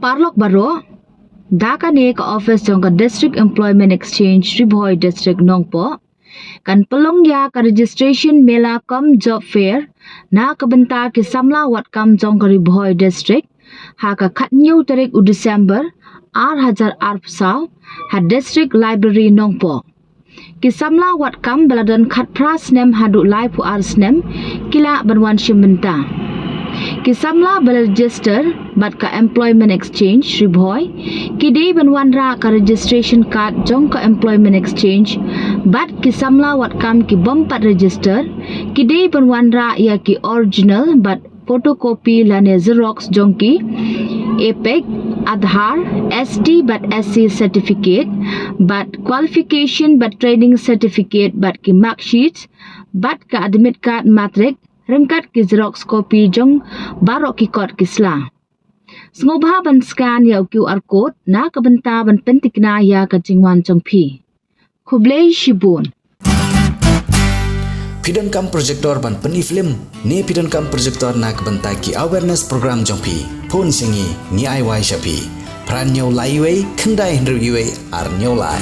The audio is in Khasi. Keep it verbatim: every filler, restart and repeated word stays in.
Paralok baroh, da kane ka office jong ka District Employment Exchange Ri Bhoi District Nongpoh kan pynlong ïa ka registration mela cum job fair na ka bynta ki samla wad kam jong ka Ri Bhoi District ha ka khathynñiew tarik u December ar hajar arphew saw ha District Library Nongpoh. Ki samla wad kam ba la don khatphra snem haduh laiphew ar snem ki lah ban wan shim bynta. Ki samla ba la register bad ka Employment Exchange Ri Bhoi ki dei ban wanrah ka registration card jong ka Employment Exchange, bad ki samla wad kam ki bym pat register ki dei ban wanrah ïa ki original bad photocopy lane xerox jong ki APEC, Aadhaar, ST bad SC certificate, bad qualification bad training certificate, bad ki marksheet, bad ka admit card matric, ryngkat ki xerox copy jong baroh ki kot ki sla. Sngewbha ban scan ïa u QR code na ka bynta ban pyntikna ïa ka jingwan jong phi. Khublei shibun. Phi donkam projector ban pyni film ne phi donkam projector na ka bynta ki awareness program jong phi? Phone sha ngi, ngi ai wai sha phi. Phra hynñiew lai wei, khyndai hynriew wei, ar hynñiew lai.